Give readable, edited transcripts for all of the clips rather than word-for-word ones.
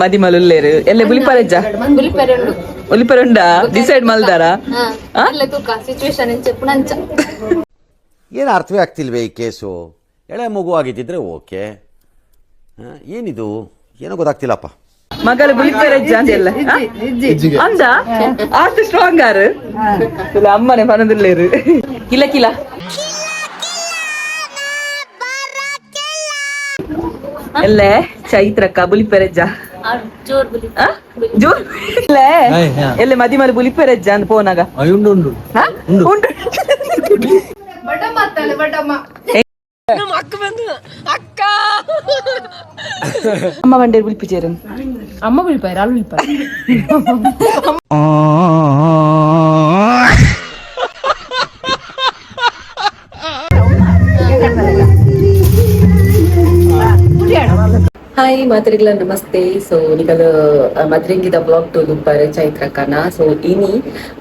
ಮದಿಮಲ್ ಉಲ್ಲೇರು ಎಲ್ಲೆ ಬುಲಿಪರೆಜ್ಜ? ಬುಲಿಪೆರೆ ಉಂಡು. ಬುಲಿಪರೆ ಉಂಡಾ? ಡಿಸೈಡ್ ಮಲ್ದಾರಾ? ಎಲ್ಲ ತೂಕ ಸಿಚುವೇಶನ್ ಚೆಪ್ಪುನಂಚ. ಏನು ಅರ್ಥವೇ ಆಗ್ತಿಲ್ವೇ ಈ ಕೇಸು? ಎಳೆ ಮಗು ಆಗಿದ್ದಿದ್ರೆ ಓಕೆ. ಏನಿದು, ಏನೋ ಗೊತ್ತಾಗ್ತಿಲ್ಲಪ್ಪ. ಮಗಲು ಬುಲಿಪೆರೆಜ್ಜ ಅಂತ ಎಲ್ಲ ಅಂದ ಆತ ಸ್ಟ್ರಾಂಗ್ ಆರು ಇಲ್ಲ ಅಮ್ಮನೆ ಪನದುಲ್ಲೇರು ಕಿಲ ಕಿಲ ಎಲ್ಲೆ ಚೈತ್ರಕ್ಕ ಬುಲಿಪೆರೆಜ್ಜ? ಜೋರ್ ಬುಲಿ. ಆ? ಜೋರ್ ಇಲ್ಲ. ಎಲ್ಲೆ ಮದಿಮಲ್ ಬುಲಿಪೆರೆಜ್ಜ ಅಂತ ಪೋನಾಗ? ಉಂಡು ಉಂಡು. ಹಾ? ಉಂಟು. ಅಕ್ಕ ಅಮ್ಮ ಬಂಡೇರು ಬುಲಿಪು. ಅಮ್ಮ ಬುಲಿಪಾರ ಅಲ್ ಬುಲಿಪಾರ. ಹಾಯ್ ಮಾತ್ರಿಗಳ ನಮಸ್ತೆ. ಸೊ ನಿಕಲ್ ಮದ್ರಿಂಗಿದ ಬ್ಲಾಗ್ ಟು ದುಪ್ಪಾರೆ ಚೈತ್ರಕ್ಕನ. ಸೊ ಇನಿ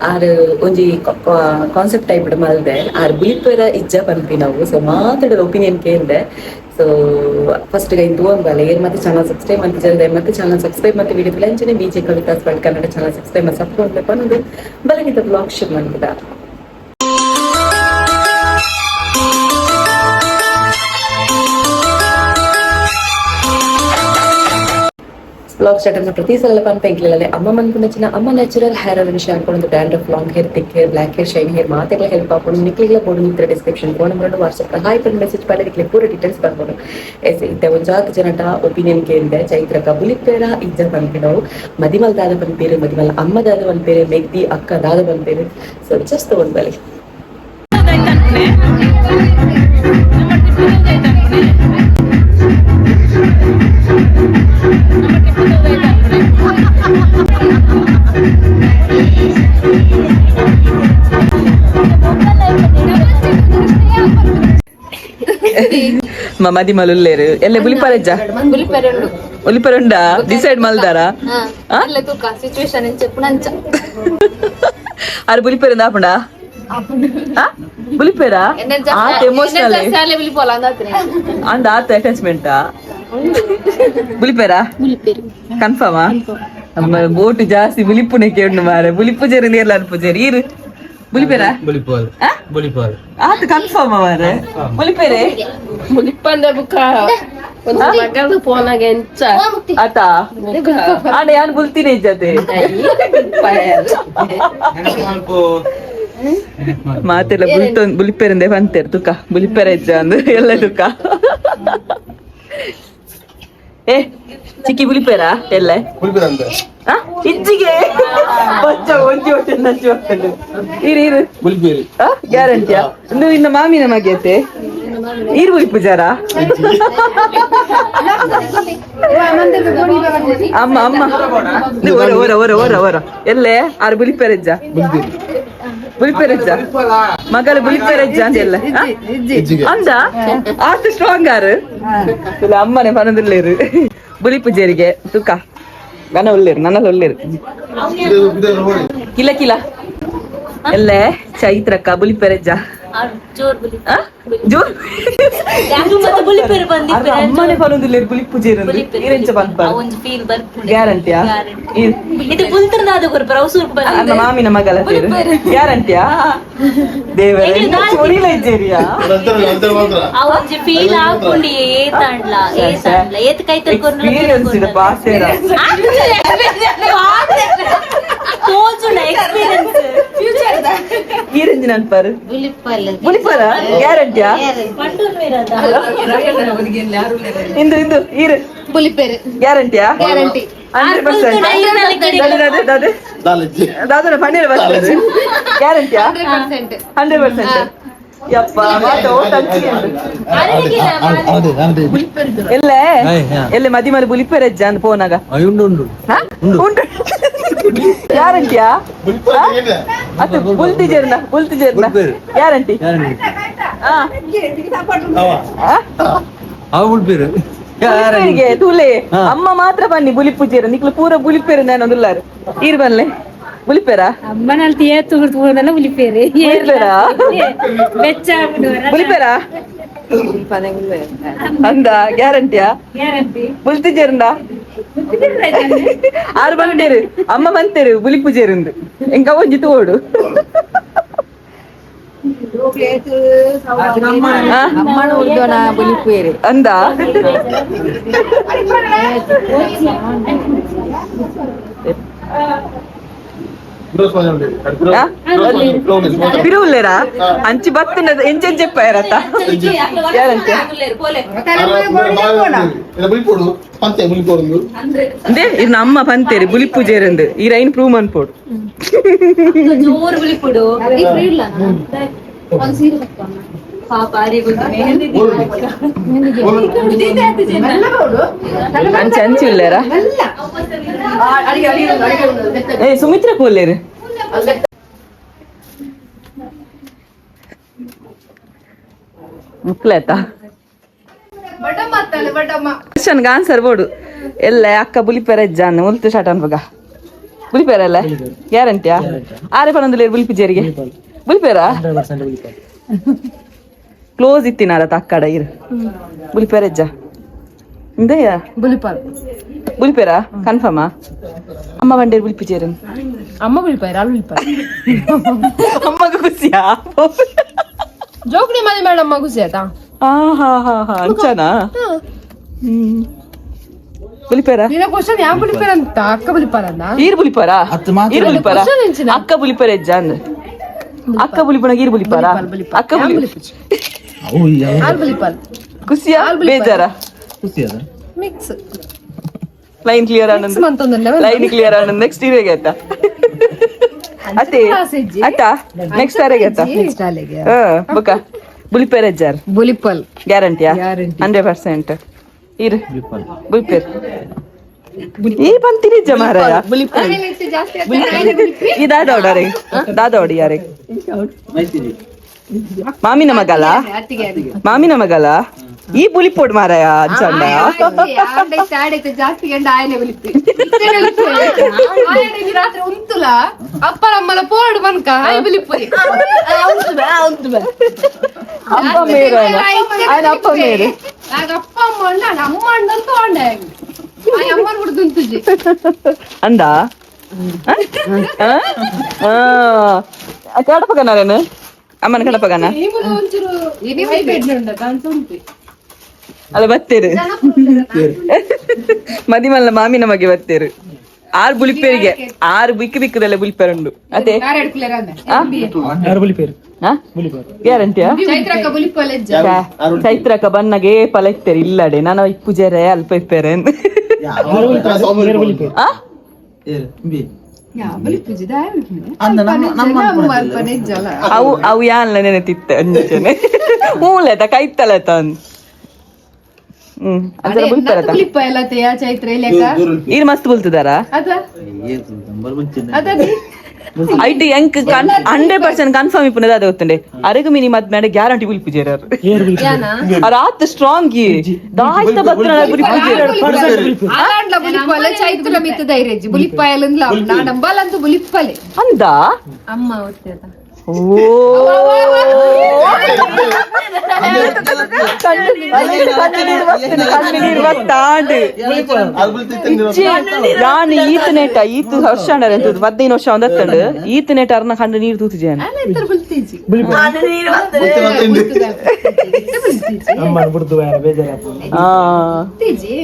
ಆರ್ ಒಂಜಿ ಕಾನ್ಸೆಪ್ಟ್ ಟೈಪ್ ಮಲ್ದೆ, ಆರ್ ಬುಲಿಪೆರ ಇಜ್ಜ ಪನ್ಪಿ ನಾವು. ಸೊ ಮಾತಾಡೋದು ಒಪಿನಿಯನ್ ಕೇಂದೆ. ಸೊ ಫಸ್ಟ್ ಇಂದು ಒಂದು ಬಲೆ ಏರ್ ಮತ್ತೆ ಚಾನಲ್ ಸಬ್ಸ್ಕ್ರೈಬ್ ಅಂತ ಜಲ್ದೆ ಮತ್ತೆ ಚಾನಲ್ ಸಬ್ಸ್ಕ್ರೈಬ್ ಮತ್ತೆ ವಿಡಿಯೋ ಅಂಚನೆ BJ Kavitha's world Kannada channel subscribe ಮತ್ತೆ ಸಬ್ಸ್ಕ್ರೈಬ್ ಪನ್ನದು ಬಲಗಿದ ಬ್ಲಾಗ್ ಶುರು ಮಾಡ್ತಿದ್ದ. ಬ್ಲಾಗ್ ಸ್ಟಾರ್ಟ್ ಅಂದ್ರೆ ಪ್ರತಿ ಸಲ ಪನ್ಪೆಂಕ್ಲಲ್ಲಿ ಅಮ್ಮ ಮನ್ಪುನ ಚಿನ್ನ ಅಮ್ಮ natural hair oil shampoo ಒಂದು dandruff, long hair, thick hair, black hair, shine hair ಮಾತೆಲ್ಲ ಹೆಲ್ಪ್ ಆಪುಂಡು. ನಿಕ್ಲಿಗ್ಲ ಬೋಡು ನಿತ್ರ description phone number WhatsApp hi ಪನ್ ಮೆಸೇಜ್ ಪಾಡ ನಿಕ್ಲೆ ಪೂರ ಡೀಟೇಲ್ಸ್ ಬರ್ಬೋದು. ಎಸ್ ಇತ್ತೆ ಒಂಜಾತ್ ಜನಟ ಒಪಿನಿಯನ್ ಕೇಂದೆ, ಚೈತ್ರಕ ಬುಲಿಪೇರ ಇಜ್ಜ ಪನ್ಪಿನವು. ಮದಿಮಲ್ ದಾದ ಪನ್ಪೇರು, ಮದಿಮಲ್ ಅಮ್ಮ ದಾದ ಪನ್ಪೇರು, ಮೆಗ್ದಿ ಅಕ್ಕ ದಾದ ಪನ್ಪೇರು. ಸೊ ಜಸ್ಟ್ ಒಂದ್ ಬಲಿ. ಮದಿಮಲ್ ಉಲ್ಲೇರು ಎಲ್ಲೆ ಬುಲಿಪರೆಜ್ಜ? ಬುಲಿಪೆರೆ ಉಂಡು. ಬುಲಿಪರೆ ಉಂಡಾ? ಡಿಸೈಡ್ ಮಲ್ದಾರಾ? ಎಲ್ಲ ತೂಕ ಸಿಚುವೇಶನ್ ಚೆಪ್ಪುನಂಚ. ಆರ್ ಬುಲಿಪೆರೆ ಆಪುಂಡಾ? ಬುಲಿಪೆರಾ? ಆತ ಎಮೋಷನಲ್ ಶಾಲೆ ಬುಲಿಪೋಲ ಅಂದಾತ್ರಿ. ಅಂದ ಆತ ಅಟ್ಯಾಚ್ಮೆಂಟ್. ಬುಲಿಪೆರಾ? ಬುಲಿಪೆರು. ಕನ್ಫರ್ಮ್? ನಮ್ಮ ಬೋಟ್ ಜಾಸ್ತಿ ಬುಲಿಪುನೆ ಕೇಂಡು ಮಾರೆ. ಬುಲಿಪು ಜೇರಿ ನೇರ್ಲ ಅನ್ಪು ಜೇರಿ ಇರು ಬುಲಿಪೆರಾ? ಬುಲಿಪಾಲ್. ಆ? ಬುಲಿಪಾಲ್. ಆತ ಕನ್ಫರ್ಮ್ ಮಾರೆ. ಬುಲಿಪೆರೆ? ಬುಲಿಪಂದೆ ಬುಕ್ಕ ಒಂದು ಮಗಲ್ದು ಫೋನಾಗ ಎಂಚ. ಆತ ಆಂಡ ಯಾನ್ ಬುಲ್ತೀನಿ ಇಜ್ಜತೆ. ಮಾತೆಲ್ಲ ಬುಲ್ತೊಂದು ಬುಲಿಪೆರಂದೆ ಪಂತೇರು. ತುಕ ಬುಲಿಪೆರ ಇಜ್ಜ ಅಂದು ಎಲ್ಲ ತುಕ. ಏ ಚಿಕ್ಕಿ ಬುಲಿಪೆರಾ ಎಲ್ಲ? ಆ? ಇಜ್ಜಿಗೆ ಬಚ್ಚ ಒಂಜಿ ಹೊಟ್ಟೆ ನಂಚಿ ಹೊಟ್ಟೆ ಇರು ಇರು. ಗ್ಯಾರಂಟಿಯಾ? ಇಂದು ಇನ್ನ ಮಾಮಿನ ಮಗೆಯತೆ ಇರು ಬುಲಿಪು ಜರ. ಅಮ್ಮ ಅಮ್ಮ ಹೊರ ಹೊರ ಹೊರ ಹೊರ ಹೊರ ಎಲ್ಲೆ ಆರು ಬುಲಿಪೆರೆಜ್ಜ? ಬುಲಿಪೆರೆಜ್ಜ ಮಗಲು ಬುಲಿಪೆರೆಜ್ಜ ಅಂತ ಎಲ್ಲ ಅಂದ ಆತ ಸ್ಟ್ರಾಂಗ್ ಆರು ಇಲ್ಲ ಅಮ್ಮನೆ ಪನದುಲ್ಲೇರು ಬುಲಿಪು ಜೇರಿಗೆ ತುಕ ಗನ ಉಲ್ಲೇರು ನನ್ನಲ್ಲ ಉಲ್ಲೇರು ಕಿಲ ಕಿಲ ಎಲ್ಲೆ ಚೈತ್ರಕ್ಕ ಬುಲಿಪೆರೆಜ್ಜ? ಜೋರ್ ಬುಲಿ. ಆ? ಜೋರ್. ಬುಲಿಪೆರೆ ಬಂದಿಪ್ಪೆ. ಅಮ್ಮನೆ ಪನೊಂದುಲ್ಲೇರು ಬುಲಿಪು ಜೇರು ಇರೆಂಚ ಪನ್ಪ. ಒಂಜಿ ಫೀಲ್ ಬರ್ಪುಂಡು. ಗ್ಯಾರಂಟಿಯಾ? ಇದು ಬುಲ್ತರ್ನಾದ ಕೊರ್ಪರ ಅವಸೂರ್ಕು ಅನ್ನ ಬಂದಿದೆ. ಮಾಮಿನ ಮಗಲ ಗ್ಯಾರಂಟಿಯಾ? ದೇವರೇ ಚೊಡಿಲ ಇಜ್ಜೇರಿಯಾ? ಆ ಒಂಜಿ ಫೀಲ್ ಆಪುಂಡು. ಏತಾಂಡ್ಲ ಏತಾಂಡ್ಲ ಏತ್ ಕೈತಲ್ ಕೊರ್ನ. ಎಕ್ಸ್ಪೀರಿಯನ್ಸ್ ಇದೆ ಪಾಸೇರ. ತೋಜುಂಡ ಎಕ್ಸ್ಪೀರಿಯನ್ಸ್. ಈರಂಜಿನ ಅನ್ಪಾರು ಬುಲಿಪರ ಗ್ಯಾರಂಟಿಯಾ? ಇಂದು ಇಂದು ಈರು ಬುಲಿಪೆರೆ. ಗ್ಯಾರಂಟಿಯಾ? ಗ್ಯಾರಂಟಿ. 100%. ದಾದ ದಾದನ ಪನ್ನೀರ್ ಬರ್ತದೆ. ಗ್ಯಾರಂಟಿಯಾ? 100%. ಯಪ್ಪ ಮಾತ ಓಟ್ ಹಂಚಿಗೆ. ಎಲ್ಲೆ ಎಲ್ಲೆ ಮದಿಮಲ್ ಬುಲಿಪೆರೆಜ್ಜ ಅಂದ್ ಪೋನಾಗ? ಉಂಡು ಉಂಡು. ಹಾ? ಉಂಟು. ಗ್ಯಾರಂಟಿಯಾ? ಅತ್ತ ಬುಲ್ತಿ ಜೇರ್ನ ಬುಲ್ತಿ ಜೇರ್ನ ಗ್ಯಾರಂಟಿ? ಅವ ಬುಲ್ಪೇರು. ಬುಲಿಪೆರಿಗೆ ತೂಲೆ ಅಮ್ಮ ಮಾತ್ರ ಬನ್ನಿ ಬುಲಿಪು ಜೇರ. ನಿಕ್ಲು ಪೂರ ಬುಲಿಪೆರು ನಾನು ಉಲ್ಲಾರು. ಈರ್ ಬನ್ಲೆ ಬುಲಿಪೆರಾ? ಅಮ್ಮನಲ್ಲಿ ಏತು ಗುರ್ತು ಬುಲಿಪೇರೆ. ಬುಲಿಪೆರಾ? ಬೆಚ್ಚ. ಬುಲಿಪೆರಾ ಅಂದ ಗ್ಯಾರಂಟಿಯಾ? ಗ್ಯಾರಂಟಿ. ಬುಲ್ತಿ ಜೇರ್ನ ಆರು ಬಂತೇರು ಅಮ್ಮ ಬಂತೇರು ಬುಲಿ ಪೂಜೆರುಂದು ಎಂಕ ಒಂಜಿ ತೋಡು. ಅಂದ ಪಿರುವುಲ್ಲೇರಾ ಅಂಚಿ ಬತ್ತನ ಎಂಚೆಂಚ చెప్పారట ಯಾರಂತೆ? ಅಂದೆ ಇರ್ನ ಅಮ್ಮ ಪಂತೇರಿ ಬುಲಿ ಪೂಜೆರಂದು ಈ ರೈನ್ ಪ್ರೂವ್ ಮನ್ಪೋಡು. ಜೋರು ಬುಲಿಪುಡು ಪಾಪ ಅಂಚೆ ಅಂಚಿ ಉಲ್ಲೇರಾ? ಏ ಸುಮಿತ್ರ ಕೋಲ್ಲೇರು. ಮುಕ್ಲೇತ ಕ್ವಶನ್ಗೆ ಆನ್ಸರ್ ಬೋಡು ಎಲ್ಲ ಅಕ್ಕ ಬುಲಿಪೆರ ಜಾನ್ ಮುಲ್ತು ಶಾಟ್ ಅನ್ಬಗ ಬುಲಿಪೆರಲ್ಲ ಗ್ಯಾರಂಟಿಯಾ? ಆರೆ ಪನೊಂದು ಬುಲಿಪಿ ಜೇರಿಗೆ ಬುಲಿಪೆರ ಕ್ಲೋಸ್ ಇತ್ತಿನಾರ ತಕ್ಕಡ ಇರು ಬುಲಿಪೆರೆಜ್ಜ ಇಂದಯ್ಯ ಬುಲಿಪಾಲ್. ಬುಲಿಪೆರ ಕನ್ಫರ್ಮಾ? ಅಮ್ಮ ಬಂಡೇರು ಬುಲಿಪಿ ಜೇರನ್. ಅಮ್ಮ ಬುಲಿಪಾರ ಅಲ್ ಬುಲಿಪಾಲ್. ಅಮ್ಮಗ ಖುಷಿಯಾ? ಜೋಕ್ಡಿ ಮನೆ ಮೇಡಮ್ ಖುಷಿ ಆಯ್ತಾ? ಆ ಹಾ ಹಾ ಹಾ ಅಂಚನಾ? ಬುಲಿಪೆರ ನಿನ್ನ ಕ್ವಶನ್ ಯಾವ ಬುಲಿಪಾರ ಅಂತ? ಅಕ್ಕ ಬುಲಿಪಾರ ಅಂದ. ಈರ್ ಬುಲಿಪಾರ? ಈರ್ ಬುಲಿಪಾರ? ಕ್ವಶನ್ ಎಂಚಿನ? ಅಕ್ಕ ಬುಲಿಪೆರ ಹೆಜ್ಜ ಅಂದ್ ಅಕ್ಕ ಬುಲಿಪುಣಗ ಈರ್ ಬುಲಿಪಾರ? ಅಕ್ಕ ಬುಲಿ ಆಲ್ ಬುಲಿಪಾಲ್. ಖುಷಿಯಾ ಬೇಜಾರ? Mix. Line clear Anand. ಮಂತೊಂದಲ್ಲ. Line clear Anand. Next ಇರೇಗೆ ಆಯ್ತಾ ಅತ್ತೆ? ಅತ್ತ ನೆಕ್ಸ್ಟ್ ಅರೆಗೆ ಆಯ್ತಾ? ಹಾ ಬುಕ್ಕ ಬುಲಿಪೆರ ಹೆಜ್ಜಾರ್. ಬುಲಿಪಾಲ್. ಗ್ಯಾರಂಟಿಯಾ? Guarantee. 100%. ಇರು ಬುಲಿಪೇರ್ ಈ ಬಂತೀನಿ ನಿಜ ಮಾರಾಯ. ಈ ದಾದೋಡ ರೇ ದಾದೋಡಿ ಯಾರೇ? ಮಾಮಿನ ಮಗಲ, ಮಾಮಿನ ಮಗಲ ಈ ಬುಲಿಪೋಡ್ ಮಾರಾಯ ಅಜ್ಜಂಡ. ಜಾಸ್ತಿ ಗಂಡ ಆಯನೆ ಬುಲಿಪಿ ರಾತ್ರಿ ಉಂತುಲ ಅಪ್ಪನ ಅಮ್ಮನ ಪೋಡು ಬನ್ಕ ಆಯ್ ಬುಲಿಪುರಿ. ಅಪ್ಪ ಮೇರು ఆయన ಅಪ್ಪ ಮೇರು. ಆಗ ಅಪ್ಪ ಅಮ್ಮ ಅಣ್ಣ ಅಮ್ಮ ಅಣ್ಣ ತಗೊಂಡೆ ಅಮ್ಮನ ಬಿಡ್ದು ಉಂತುಜಿ. ಅಂದ ಕಡಪಗನಾರೇನು ಅಮ್ಮನ ಕಡಪಗನ? ಈ ಒಂಚೂರು ಉಂಟು ಉಂಟು. ಅಲ್ಲ ಬತ್ತೇರು ಮದಿಮಲ್ಲ ಮಾಮಿನ ಮಗೆ ಬತ್ತೇರು ಆರು ಬುಲಿಪೇರಿಗೆ ಆರು ಬಿಕ್ಕು ಬಿಕ್ಕದಲ್ಲ ಬುಲಿಪೇರುಂಡು ಅದೇ. ಗ್ಯಾರಂಟಿಯಾ? ಚೈತ್ರಕ್ಕ ಬುಲಿಪಲ್ ಹೆಜ್ಜ. ಚೈತ್ರಕ್ಕ ಬನ್ನಗೆ ಪಲ ಇತ್ತೇರು ಇಲ್ಲಡೆ ನಾನು ಇಪ್ಪುಜೆರೆ ಅಲ್ಪ ಇಪ್ಪೇರೆ. ಅವು ಅವು ಯಾನ್ಲ ನೆನತಿತ್ತ ಅಂಚನೆ ಮೂಲೆತ ಕೈತಲೆತ ಹ್ಮ್ ಅಂಚನೆ ಬುಲ್ಪೆರತ. ಬುಲಿಪ ಎಲ್ಲ ತೇಯ ಚೈತ್ರ ಇಲ್ಲೇಕ. ಈರ್ ಮಸ್ತ್ ಬುಲ್ತದಾರ. ಅದ ಅದ ಐಟ್ ಎಂಕ್ 100% ಕನ್ಫರ್ಮ್ ಇಪ್ಪುನದ ಅದೇ ಗೊತ್ತುಂಡೆ ಅರೆಗು ಮಿನಿ ಮದ್ ಮೇಡ ಗ್ಯಾರಂಟಿ ಬುಲ್ಪು ಜೇರರು ಆತ್ ಸ್ಟ್ರಾಂಗ್ ದಾಯ್ತ ಬತ್ತನ ಬುಲಿಪು ಜೇರರು. ಆಲಾಂಡ್ಲ ಬುಲಿಪಲೆ ಚೈತ್ರ ಮಿತ್ತ ಧೈರ್ಯಜ್ಜಿ ಬುಲಿಪ ಎಲ್ಲ ನಾ ನಂಬಲ್ಲಂತೂ ಬುಲಿಪ್ಪಲೆ. ಅಂದ ಅಮ್ಮ ಒತ್ತೇತ. ಓ ಕಣ್ಣು ಕಣ್ಣು ನೀರು ಬರ್ತದೆ, ಕಣ್ಣು ನೀರು ಬರ್ತಾಂಡು. ಯಾನ್ ಈತ ನೇಟ ಈತ ವರ್ಷ ಅಂಡರೆ 15 ವರ್ಷ ಒಂದತ್ತಂಡು ಈತ ನೇಟ ಅರ್ನ ಕಣ್ಣು ನೀರು ತೂತು ಅಲ್ಲ ಇತ್ತರ ಬುಲ್ತೀಜಿ. ಬುಲ್ತೀಜಿ.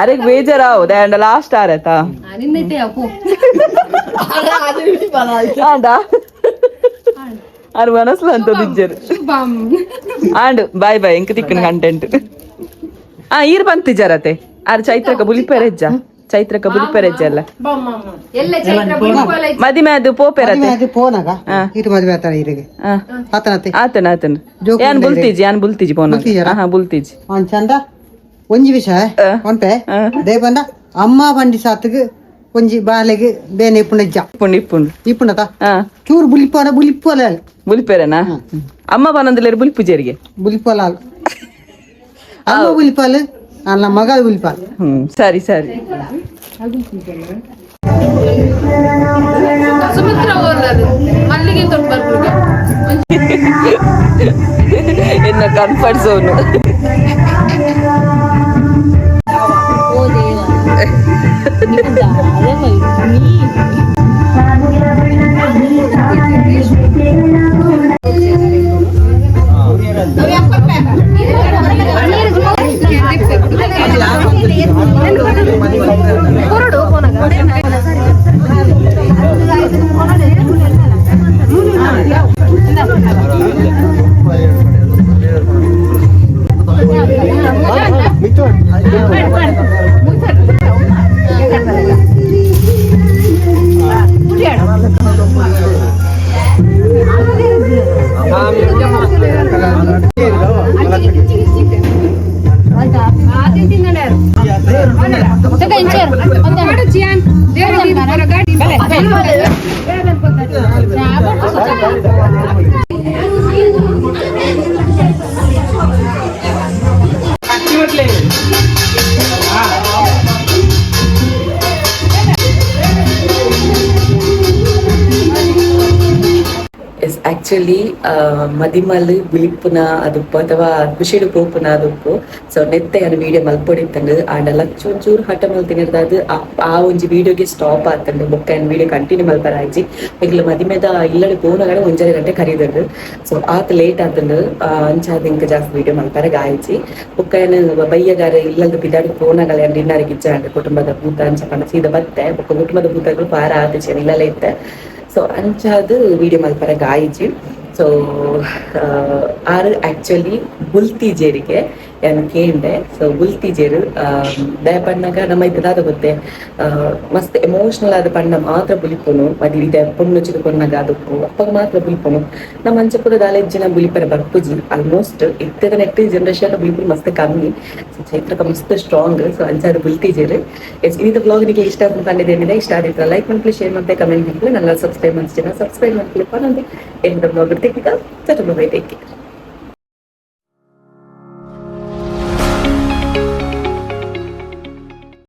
ಅರೆಗ್ ಬೇಜಾರಾವು ದಂಡ ಲಾಸ್ಟ್ ಆರತಾ. ನಿನ್ನೈತೆ ಅಪ್ಪು. ಆಂಡ ಅರು ಮನಸ್ಲು ಅಂತ ದಿಜ್ಜರು. ಶುಭಂ. ಆಂಡ್ ಬಾಯ್ ಬಾಯ್ ಎಂಕ ತಿಕ್ಕನ ಕಂಟೆಂಟ್ ಆ ಈರ್ ಬಂತಿಜಾರತೆ ಆರ್ ಚೈತ್ರಕ ಬುಲಿಪೆರೆಜ್ಜ ಚೈತ್ರಕ ಬುಲಿಪೆರೆಜ್ಜ ಅಲ್ಲ. ಎಲ್ಲ ಚೈತ್ರ ಬುಲಿಪಲೆ. ಮದಿಮೆ ಅದು ಪೋಪೆರತೆ. ಅದು ಪೋನಾಗ ಇರು ಮದುವೆ ಆತರ ಇರಿಗೆ ಆತನತೆ. ಆತನ ಆತನ. ಜೋಕು. ಯಾನ್ ಬುಲ್ತೀಜಿ ಯಾನ್ ಬುಲ್ತೀಜಿ ಪೋನ. ಬುಲ್ತೀಜರಾ? ಹಾ ಬುಲ್ತೀಜಿ. ಅವ್ನ್ ಚಂದ ಒಂಜಿ ವಿಷಯ ಒಂಪೆ ದೇಪಂಡ ಅಮ್ಮ ಬಂಡಿ ಸಾತ್ಗ್ ಒಂಜಿ ಬಾಲೆಗ್ ಬೇನೆ ಇಪ್ಪುಂಡ ಇಜ್ಜ. ಇಪ್ಪುಂಡು ಇಪ್ಪುಂಡು. ಇಪ್ಪುಂಡತ. ಹಾ. ಚೂರು ಬುಲಿಪೋನ ಬುಲಿಪೋಲ. ಬುಲಿಪೆರನಾ? ಅಮ್ಮ ಬನಂದಿಲ್ಲೇರು ಬುಲಿಪುಜೇರಿಗೆ. ಬುಲಿಪೋಲ ಅಮ್ಮ ಬುಲಿಪಾಲ್ ಅಲ್ಲ ಮಗ ಬುಲಿಪಾಲ್. ಹ್ಮ್ ಸರಿ ಸರಿ. ಸುಮಿತ್ರ ಓರ್ಲದು ಮಲ್ಲಿಗೆ ತೊಟ್ಟು ಬರ್ಬಿಡ್ಗೆ. ಎನ್ನ ಕಂಫರ್ಟ್ ಝೋನ್. ಓ ದೇವ. Actually ಮದಿಮಲ್ ಬುಲಿಪ್ಪುನ ಅದುಪ್ಪು ಅಥವಾ ಖುಷಿಡು ಪೋಪುನ ಅದುಪ್ಪು. ಸೊ ನೆತ್ತೆ ಅನು ವಿಡಿಯೋ ಮಲ್ಪೊಡಿತ್ತಂಡು ಆಂಡ ಲಚ್ಚ ಒಂಚೂರು ಹಠ ಮಲ್ತಿನಿರ್ದಾದ್ ಆ ಒಂಜಿ ವಿಡಿಯೋಗೆ ಸ್ಟಾಪ್ ಆತಂಡು ಬೊಕ್ಕ ವಿಡಿಯೋ ಕಂಟಿನ್ಯೂ ಮಲ್ಪರಾಜಿ ಎಂಕ್ಲ ಮದಿಮೆದ ಇಲ್ಲಡೆ ಪೋನಗಡ 1.5 ಗಂಟೆ ಕರೀದಂಡು. ಸೊ ಆತ ಲೇಟ್ ಆತಂಡು ಅಂಚಾದ ಇಂಕ ಜಾಸ್ತಿ ವಿಡಿಯೋ ಮಲ್ಪರ ಗಾಯಿಚಿ ಬೊಕ್ಕ ಬಯ್ಯಗಾರ ಇಲ್ಲದ ಬಿದಾಡಿ ಪೋನಗಲ ಡಿನ್ನರ್ ಇಜ್ಜಾಂಡ್ ಕುಟುಂಬದ ಭೂತ ಅಂಚ ಪಂಡ ಸೀದ ಬತ್ತೆ ಬೊಕ್ಕ ಕುಟುಂಬದ ಭೂತಗಳು ಪಾರ ಆತಚೆ ಇಲ್ಲಲೇ ಇತ್ತೆ. ಸೊ ಅಂಚಾದ ವಿಡಿಯೋ ಮಲ್ಪರ ಗಾಯಿಜಿ. ಸೊ ಆರು ಆಕ್ಚುಲಿ ಬುಲ್ತಿಜೇರಿಗೆ ಯಾನ್ ಕೇಂಡೆ. ಸೊ ಬುಲ್ತಿಜೇರು ದಯ ಪಣ್ಣಾಗ ನಮ್ಮ ಇತ್ತದಾದ ಗೊತ್ತೆ ಮಸ್ತ್ ಎಮೋಷನಲ್ ಆದ ಪಣ್ಣ ಮಾತ್ರ ಬುಲಿಪುನು ಮದಿ ಇದೆ ಪೊಣ್ಣು ಚಿಕ್ಕ ಪೊಣ್ಣಗ ಅದಕ್ಕೂ ಅಪ್ಪಗ ಮಾತ್ರ ಬುಲಿಪುನು ನಮ್ಮ ಅಂಚಪುರ ದಾಲೆಜ್ಜಿನ ಬುಲಿಪರ ಬರ್ಪುಜಿ ಆಲ್ಮೋಸ್ಟ್ ಇತ್ತದ ನೆಟ್ ಜನರೇಷನ್ ಬುಲಿಪುರು ಮಸ್ತ್ ಕಮ್ಮಿ. ಸೊ ಚೈತ್ರಕ ಮಸ್ತ್ ಸ್ಟ್ರಾಂಗ್. ಸೊ ಅಂಚಾದ ಬುಲ್ತಿಜೇರು. ಇದು ಬ್ಲಾಗ್ ನಿಮಗೆ ಇಷ್ಟ ಅಂತ ಕಂಡಿದ್ದೇನಿದೆ ಇಷ್ಟ ಆದಿತ್ರ ಲೈಕ್ ಮಾಡ್ಲಿ, ಶೇರ್ ಮಾಡ್ತೆ, ಕಮೆಂಟ್ ಮಾಡ್ಲಿ, ನನ್ನ ಸಬ್ಸ್ಕ್ರೈಬ್ ಮಾಡ್ತೀನಿ ಸಬ್ಸ್ಕ್ರೈಬ್ ಮಾಡ್ಲಿ. ಎಂತ blog take care.